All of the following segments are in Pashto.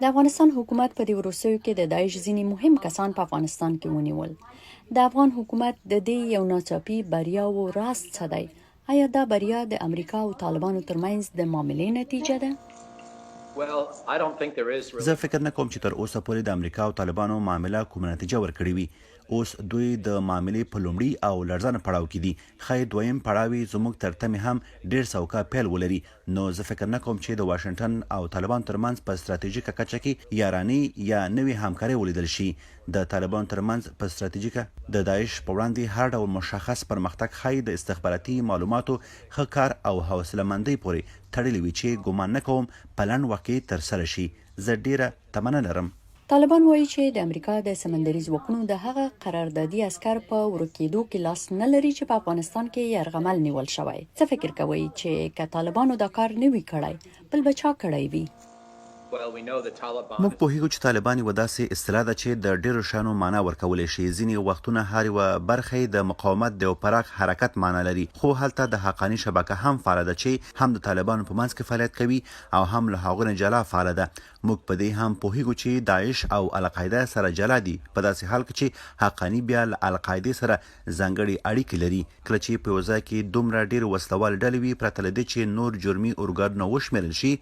د افغانستان حکومت په دې وروستیو کې د داعش ځینې مهم کسان په افغانستان کې ونیول. د افغان حکومت د دې یو ناڅاپي بریاوو راز څه دی؟ ایا دا بریا د امریکا او طالبانو ترمنځ د معاملې نتیجه ده؟ زه فکر نه کوم چې تر اوسه پورې د امریکا او طالبانو معامله کومه نتیجه ورکړې وي. اوس دوی د معاملې په لومړي او لړزانه پړاو کې دي. ښايي دویم پړاو یې زموږ تر تمې هم ډېر سوکه پیل ولري. نو زه فکر نه کوم چې د واشنګټن او طالبانو ترمنځ په ستراتیژیکه کچه کې یارانې یا نوې همکارۍ ولیدل شي. د طالبانو ترمنځ په ستراتیژیکه د داعش په وړاندې هر ډول مشخص پرمختګ ښايي د استخباراتي معلوماتو ښه کار او حوصله مندۍ پورې تړلې وي چې ګومان نه کوم په لنډ وخت کې ترسره شي. زه ډېره تمه نه لرم. طالبان وايي چې د امریکا د سمندري ځواکونو د هغه قراردادي عسکر په ورکېدو کې لاس نه لري چې په افغانستان کې یرغمل نیول شوی. څه فکر کوئ چې که طالبانو دا کار نه وي کړی، بل به چا کړی وي؟ موږ پوهېږو چې طالبان یوه داسې اصطلاح ده چې د ډېرو شیانو مانا ورکولی شي. ځینې وختونه هر یوه برخه یې د مقاومت د یو پراخ حرکت مانا لري، خو هلته د حقاني شبکه هم فعاله ده چې هم د طالبانو په منځ کې فعالیت کوي او هم له هغوی نه جلا فعاله ده. موږ په دې هم پوهېږو چې داعش او القاعده سره جلا دي، په داسې حال کې چې حقاني بیا له القاعدې سره ځانګړې اړیکې لري. کله چې په یوه ځای کې دومره ډېرې وسله والې ډلې وي، پرته له دې چې نور جرمي ارګانونه وشمېرل شي،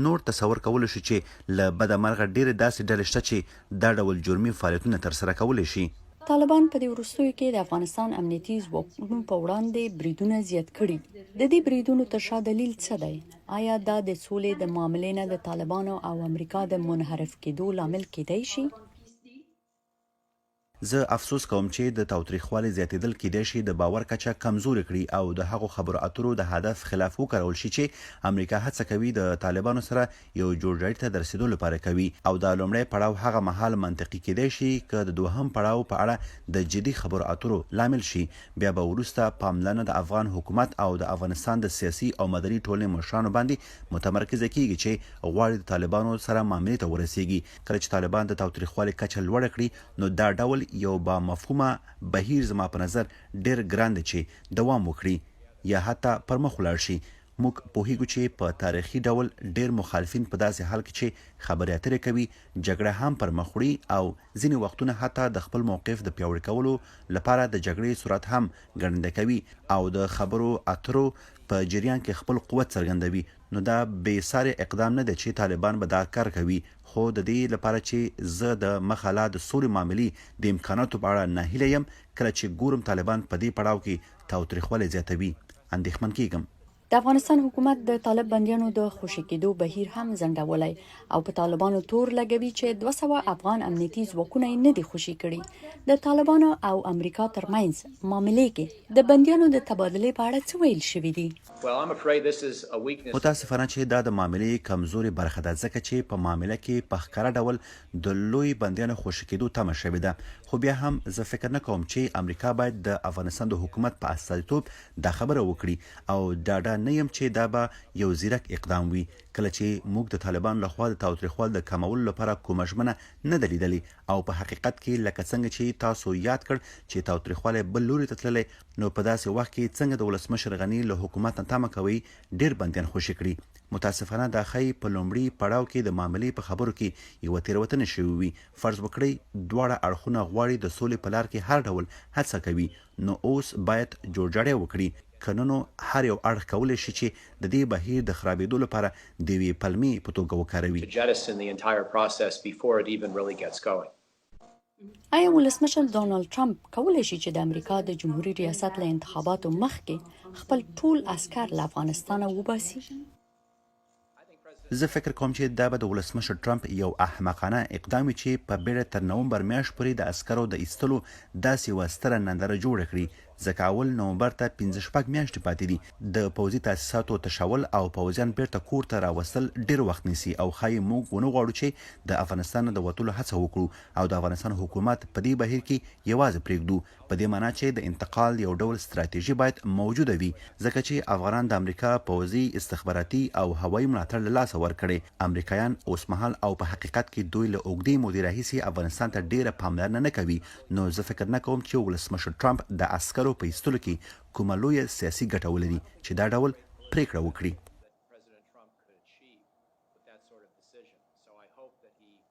نور تصور کولی شو چې له بده مرغه ډېرې داسې ډلې شته چې دا ډول جرمي فعالیتونه ترسره کولی شي. طالبان په دې وروستیو کې د افغانستان امنیتي ځواکونو په وړاندې بریدونه زیات کړي. د دې بریدونو تر شا دلیل څه دی؟ ایا دا د سولې د معاملې نه د طالبانو او امریکا د منحرف کېدو لامل کېدای شي؟ زه افسوس کوم چې د تاوتریخوالي زیاتېدل کېدای شي د باور کچه کمزورې کړي او د هغو خبرو اترو د هدف خلاف وکارول شي چې امریکا هڅه کوي د طالبانو سره یو جوړجاړي ته د رسېدو لپاره کوي او دا لومړی پړاو هغه مهال منطقي کېدای شي که د دوهم پړاو په اړه د جدي خبرو اترو لامل شي بیا به وروسته پاملرنه د افغان حکومت او د افغانستان د سیاسي او مدني ټولنې مشرانو باندې متمرکزه کېږي چې غواړي د طالبانو سره معاملې ته ورسېږي. کله چې طالبان د تاوتریخوالي کچه لوړه کړي نو دا ډول یو با مفهومه بهیر زما په نظر ډېر ګران دی چې دوام وکړي یا حتی پر مخ ولاړ شي. موږ پوهېږو چې په تاریخي ډول ډېر مخالفین په داسې حال کې چې خبرې اترې کوي جګړه هم پر مخ وړي او ځینې وختونه حتی د خپل موقف د پیاوړي کولو لپاره د جګړې سرعت هم ګړندی کوي او د خبرو اترو په جریان کې خپل قوت څرګندوي. نو دا بې ساری اقدام نه دی چې طالبان به دا کار کوي، خو د دې لپاره چې زه د مخه لا د سولې معاملې د امکاناتو په اړه ناهیلی یم، کله چې ګورم طالبان په دې پړاو کې تاوتریخوالی زیاتوي، اندېښمن کېږم. د افغانستان حکومت د طالب بندیانو د خوشې کېدو بهیر هم ځنډولی او په طالبانو تور لګوي چې 200 افغان امنیتي ځواکونه یې نه دي خوشې کړي. د طالبانو او امریکا ترمنځ معاملې کې د بندیانو د تبادلې په اړه څه ویل شوي دي؟ متاسفانه چې دا د معاملې کمزورې برخه ده، ځکه چې په معامله کې په ښکاره ډول د لوی بندیانو خوشې کېدو تمه شوې ده. خو بیا هم زه فکر نه کوم چې امریکا باید د افغانستان د حکومت په استازیتوب دا خبره وکړي او ډاډه نه یم چې دا به یو ځیرک اقدام وي، کله چې موږ د طالبانو له خوا د تاوتریخوالي د کمولو لپاره کومه ژمنه نه ده لیدلې او په حقیقت کې لکه څنګه چې تاسو یاد کړ چې تاوتریخوالی بل لوري ته تللی، نو په داسې وخت کې څنګه د ولسمشر غني له حکومت نه تمه کوئ ډېر بندیان خوشې کړي؟ متاسفانه دا ښايي په لومړي پړاو کې د معاملې په خبرو کې یوه تېروتنه شوې وي. فرض وکړئ دواړه اړخونه غواړي د سولې په لار کې هر ډول هڅه کوي، نو اوس باید جوړجاړی وکړي، که نه نو هر یو اړخ کولی شي چې د دې بهیر د خرابېدو لپاره د یوې پلمې په توګه وکاروي. ایا ولسمشر ډونالډ ټرمپ کولی شي چې د امریکا د جمهوري ریاست له انتخاباتو مخکې خپل ټول عسکر له افغانستانه وباسي؟ زه فکر کوم چې دا به د ولسمشر ټرمپ یو احمقانه اقدام وي چې په بیړه تر نومبر میاشت پورې د عسکرو د ایستلو داسې یوه ستره ننداره جوړه کړي، ځکه اول نومبر ته پنځه شپږ میاشتې پاتې دي، د پوځي تاسیساتو تشول او پوځیان بیرته کور ته راوستل ډیر وخت نیسي او ښايي موږ ونه غواړو چې د افغانستان نه د وتلو هڅه وکړو او د افغانستان حکومت په دې بهیر کې یوازې پریږدو، په دې مانا چې د انتقال یو ډول ستراتیژي باید موجوده وي، ځکه چې افغانان د امریکا پوځي، استخباراتي او هوایي ملاتړ له لاسه ورکړی، امریکایان اوسمهال او په حقیقت کې دوی له اوږدې مودې راهیسې افغانستان ته ډیره پاملرنه نه کوي، نو زه فکر نه کوم چې ولسمشر ټرمپ د عسکرو په ایستلو کې کومه لویه سیاسي ګټه ولري چې دا ډول پرېکړه وکړي. So I hope that he